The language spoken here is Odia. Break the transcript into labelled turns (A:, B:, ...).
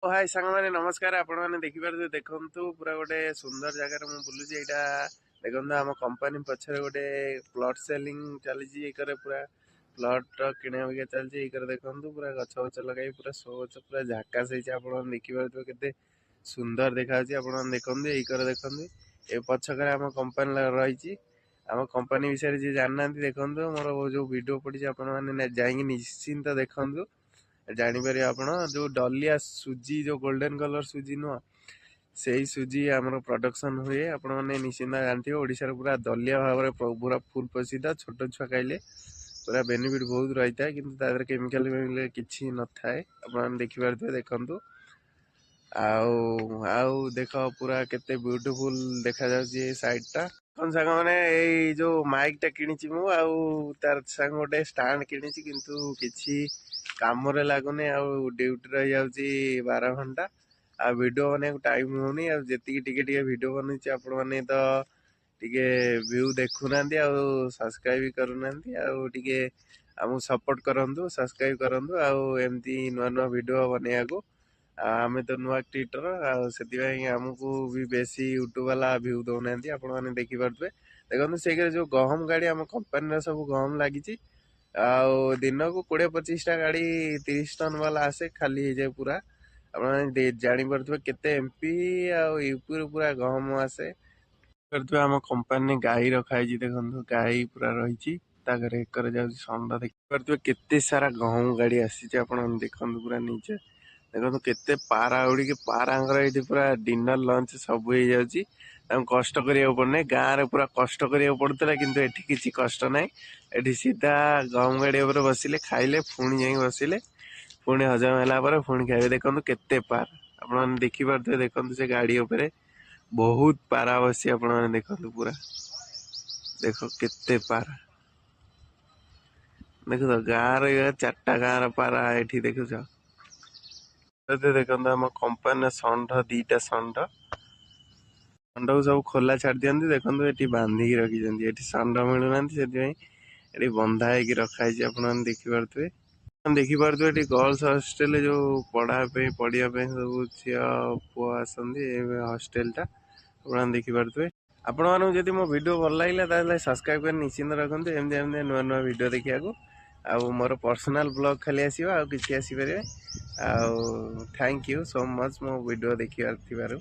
A: ହାଇ ସାଙ୍ଗମାନେ, ନମସ୍କାର। ଆପଣମାନେ ଦେଖିପାରୁଥିବେ, ଦେଖନ୍ତୁ, ପୁରା ଗୋଟେ ସୁନ୍ଦର ଜାଗାରେ ମୁଁ ବୁଲୁଛି। ଏଇଟା ଦେଖନ୍ତୁ, ଆମ କମ୍ପାନୀ ପଛରେ ଗୋଟେ ପ୍ଲଟ୍ ସେଲିଂ ଚାଲିଛି। ଏକରେ ପୁରା ପ୍ଲଟ୍ର କିଣା ବିକା ଚାଲିଛି। ଏଇକରେ ଦେଖନ୍ତୁ, ପୁରା ଗଛ ଗଛ ଲଗାଇ ପୁରା ଶୋ ଗଛ ପୁରା ଝାକାସ ହେଇଛି। ଆପଣ ଦେଖିପାରୁଥିବେ କେତେ ସୁନ୍ଦର ଦେଖାଯାଉଛି। ଆପଣମାନେ ଦେଖନ୍ତୁ, ଏଇକରେ ଦେଖନ୍ତୁ, ଏ ପଛକରେ ଆମ କମ୍ପାନୀ ରହିଛି। ଆମ କମ୍ପାନୀ ବିଷୟରେ ଯିଏ ଜାଣିନାହାନ୍ତି, ଦେଖନ୍ତୁ, ମୋର ଯୋଉ ଭିଡ଼ିଓ ପଡ଼ିଛି, ଆପଣମାନେ ଯାଇକି ନିଶ୍ଚିନ୍ତ ଦେଖନ୍ତୁ, ଜାଣିପାରିବେ ଆପଣ। ଯୋଉ ଡଲିଆ ସୁଜି, ଯୋଉ ଗୋଲ୍ଡେନ କଲର ସୁଜି ନୁହଁ, ସେଇ ସୁଜି ଆମର ପ୍ରଡକ୍ସନ ହୁଏ। ଆପଣମାନେ ନିଶ୍ଚିନ୍ତ ଜାଣିଥିବେ, ଓଡ଼ିଶାରେ ପୁରା ଦଲିଆ ଭାବରେ ପୁରା ଫୁଲ ପ୍ରସିଦ୍ଧ। ଛୋଟ ଛୁଆ ଖାଇଲେ ପୁରା ବେନିଫିଟ୍ ବହୁତ ରହିଥାଏ, କିନ୍ତୁ ତା ଦେହରେ କେମିକାଲ ଫେମିକାଲ କିଛି ନଥାଏ। ଆପଣମାନେ ଦେଖିପାରୁଥିବେ, ଦେଖନ୍ତୁ। ଆଉ ଦେଖ, ପୁରା କେତେ ବ୍ୟୁଟିଫୁଲ ଦେଖାଯାଉଛି ଏ ସାଇଡଟା। କଣ ସାଙ୍ଗମାନେ, ଏଇ ଯୋଉ ମାଇକ୍ ଟା କିଣିଛି ମୁଁ ଆଉ ତାର ସାଙ୍ଗ ଗୋଟେ ଷ୍ଟାଣ୍ଡ କିଣିଛି, କିନ୍ତୁ କିଛି କାମରେ ଲାଗୁନି। ଆଉ ଡ୍ୟୁଟି ରହିଯାଉଛି 12 ଘଣ୍ଟା, ଆଉ ଭିଡ଼ିଓ ବନେଇବାକୁ ଟାଇମ୍ ହଉନି। ଆଉ ଯେତିକି ଟିକେ ଟିକେ ଭିଡ଼ିଓ ବନେଇଛି, ଆପଣମାନେ ତ ଟିକେ ଭ୍ୟୁ ଦେଖୁନାହାନ୍ତି ଆଉ ସବସ୍କ୍ରାଇବ୍ ବି କରୁନାହାନ୍ତି। ଆଉ ଟିକେ ଆମକୁ ସପୋର୍ଟ କରନ୍ତୁ, ସବସ୍କ୍ରାଇବ୍ କରନ୍ତୁ ଆଉ ଏମିତି ନୂଆ ନୂଆ ଭିଡ଼ିଓ ବନେଇବାକୁ। ଆଉ ଆମେ ତ ନୂଆ କ୍ରିଏଟର, ଆଉ ସେଥିପାଇଁ ଆମକୁ ବି ବେଶୀ ୟୁଟ୍ୟୁବ ବାଲା ଭ୍ୟୁ ଦଉନାହାନ୍ତି। ଆପଣମାନେ ଦେଖିପାରୁଥିବେ, ଦେଖନ୍ତୁ, ସେଇକରେ ଯୋଉ ଗହମ ଗାଡ଼ି, ଆମ କମ୍ପାନୀର ସବୁ ଗହମ ଲାଗିଛି। ଆଉ ଦିନକୁ 20-25ଟା ଗାଡ଼ି 30 ଟନ୍ ବାଲା ଆସେ, ଖାଲି ହେଇଯାଏ ପୁରା। ଆପଣମାନେ ଜାଣିପାରୁଥିବେ କେତେ ଏମ୍ପି ଆଉ ୟୁପିରୁ ପୁରା ଗହମ ଆସେ। ଦେଖିପାରୁଥିବେ, ଆମ କମ୍ପାନୀରେ ଗାଈ ରଖା ହେଇଛି। ଦେଖନ୍ତୁ, ଗାଈ ପୁରା ରହିଛି, ତା ଘରେ ଏକରେ ଯାଉଛି ଷଣ୍ଢ। ଦେଖିପାରୁଥିବେ କେତେ ସାରା ଗହମ ଗାଡ଼ି ଆସିଛି। ଆପଣ ଦେଖନ୍ତୁ, ପୁରା ନିଜେ ଦେଖନ୍ତୁ କେତେ ପାରା ଉଡ଼ିକି। ପାରାଙ୍କର ଏଇଠି ପୁରା ଡିନର, ଲଞ୍ଚ ସବୁ ହେଇଯାଉଛି। ତାଙ୍କୁ କଷ୍ଟ କରିବାକୁ ପଡୁନାହିଁ। ଗାଁରେ ପୁରା କଷ୍ଟ କରିବାକୁ ପଡୁଥିଲା, କିନ୍ତୁ ଏଠି କିଛି କଷ୍ଟ ନାହିଁ। ଏଠି ସିଧା ଗହମ ଗାଡ଼ି ଉପରେ ବସିଲେ, ଖାଇଲେ, ପୁଣି ଯାଇକି ବସିଲେ, ପୁଣି ହଜମ ହେଲା ପରେ ପୁଣି ଖାଇବେ। ଦେଖନ୍ତୁ କେତେ ପାରା, ଆପଣମାନେ ଦେଖିପାରୁଥିବେ। ଦେଖନ୍ତୁ, ସେ ଗାଡ଼ି ଉପରେ ବହୁତ ପାରା ବସି। ଆପଣମାନେ ଦେଖନ୍ତୁ, ପୁରା ଦେଖ କେତେ ପାରା। ଦେଖୁଛ, ଗାଁର ଚାରିଟା ଗାଁର ପାରା ଏଠି ଦେଖୁଛ। ଦେଖନ୍ତୁ, ଆମ କମ୍ପାନୀର ଷଣ୍ଢ, ଦିଟା ଷଣ୍ଢ। ଷଣ୍ଢକୁ ସବୁ ଖୋଲା ଛାଡ଼ି ଦିଅନ୍ତି। ଦେଖନ୍ତୁ, ଏଠି ବାନ୍ଧିକି ରଖିଛନ୍ତି। ଏଠି ଷଣ୍ଢ ମିଳୁନାହାନ୍ତି, ସେଥିପାଇଁ ଏଠି ବନ୍ଧା ହେଇକି ରଖା ହେଇଛି। ଆପଣମାନେ ଦେଖିପାରୁଥିବେ। ଦେଖିପାରୁଥିବେ, ଏଠି ଗର୍ଲସ ହଷ୍ଟେଲ, ଯୋଉ ପଢା ପାଇଁ, ପଢିବା ପାଇଁ ସବୁ ଝିଅ ପୁଅ ଆସନ୍ତି, ଏ ହଷ୍ଟେଲଟା ଆପଣମାନେ ଦେଖିପାରୁଥିବେ। ଆପଣମାନଙ୍କୁ ଯଦି ମୋ ଭିଡ଼ିଓ ଭଲ ଲାଗିଲା, ତାହେଲେ ସବସ୍କ୍ରାଇବ୍ କରି ନିଶ୍ଚିନ୍ତ ରଖନ୍ତୁ ଏମିତି ଏମିତି ନୂଆ ନୂଆ ଭିଡ଼ିଓ ଦେଖିବାକୁ। ଆଉ ମୋର ପର୍ସନାଲ ବ୍ଲଗ୍ ଖାଲି ଆସିବ, ଆଉ କିଛି ଆସିପାରିବେ। ଆଉ thank you so much ମୋ ଭିଡ଼ିଓ ଦେଖିବାର ଥିବାରୁ।